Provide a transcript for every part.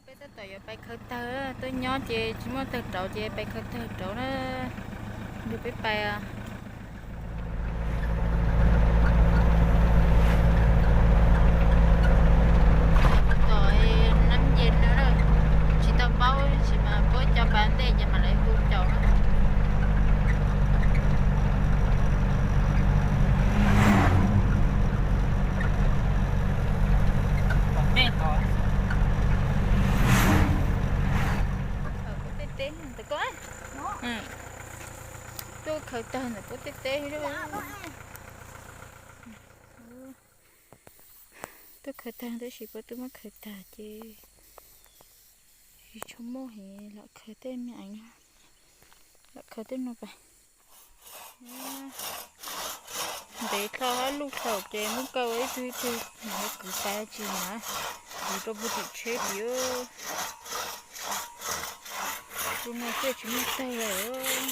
Peb tab tom yuav pais khaws tawg, tuaj nyob ces tsis muaj tawg rauv ces pais khaws tawg rauv na. Nrog peb pais. Tab tom nab yes no, tsis tau paub tsis mas puab cov pas ntej ces mam li hu caum na. Tuaj khaws tag ntawm puab tej teb. Tuaj khaws tag tab sis puab twb muab khaws tag ces tsis tshua muaj heev, lam khaws tej me eev, lam khaws tej no pas. Ntev dlhau hab luj thaum ces muab kaw ua ib tug ib tug, mam li kwv tas tsis mas kwv rau puag tim tsheb tim. Tus no thiaj tsis muaj tawg lawm.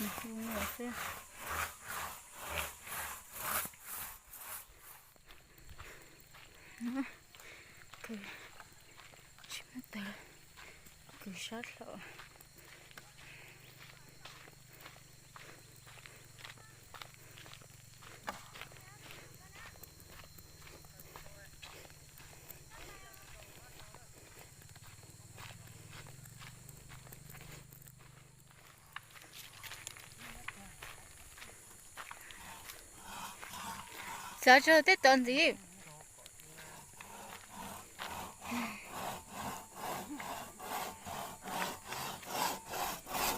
Tus no xwb. Kwv tsis muaj tawg, kwv sab dlhau. Xav tso tej tod ntxiv.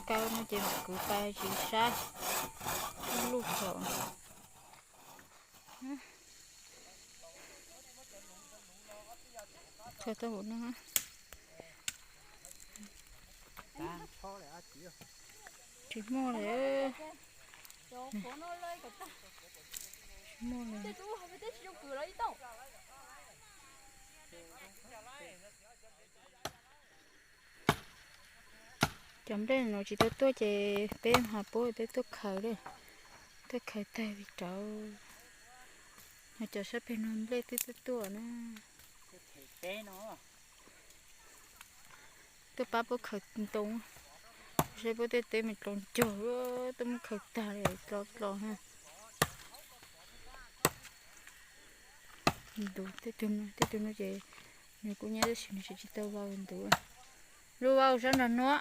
Kaw no ces kwv tas tsis sab, luj thaum. Khaws tau hauv no. Tsis muaj li. Tsis muaj li. Cov nplej no tsis tau tuaj ces peb ho puab peb tuaj khaws li, tuaj khaws tag rauv. Ho cov sab pem no nplej twb tuaj tuaj na. Tuaj pab puab khaws ntoo, saib puab tej teb me dlov ncog, tuaj muab khaws tag li dlov dlov na. Ntuv tej tug no, tej tug no ces nws kuj nyab tab sis nws tseem tsis tau vau ntuv. Lub vau sab nrag nuav.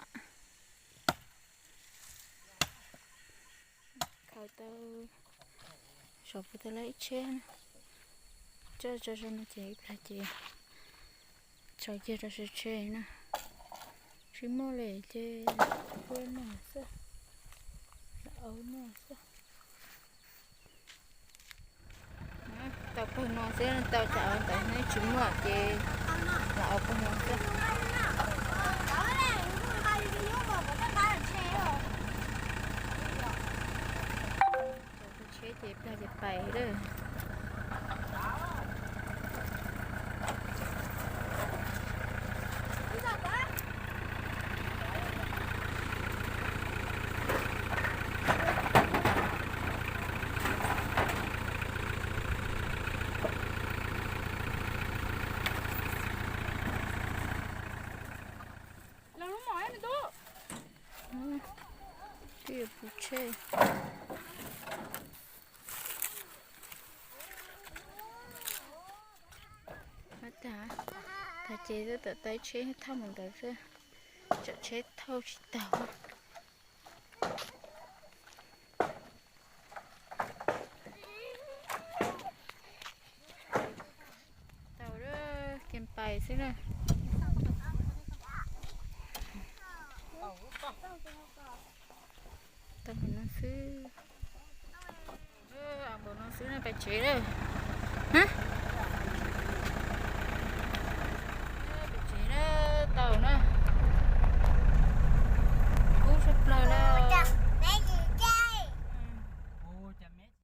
Khaws tau, saum puv tau lawm ib tsheb, tso tso no ces ib plag ces tso kiag rau sawv tsheb na. Tsis muaj li ces ua noj xwb, ua noj xwb. Tau pawg no xwb, tau tsam ntawd neb tsis muaj ces lam ua pawg no xwb. Tsheb ces plag ces pais lawm. Twb yuav puv tsheb. Tag, tag ces tab tom tau ib tsheb thauj mus ntawd xwb, tsam tsheb thauj tsis tau. Tau lawm, ces pais xwb na. Tau npaum no xwb. Npaum no xwb na, pais tsev lawm.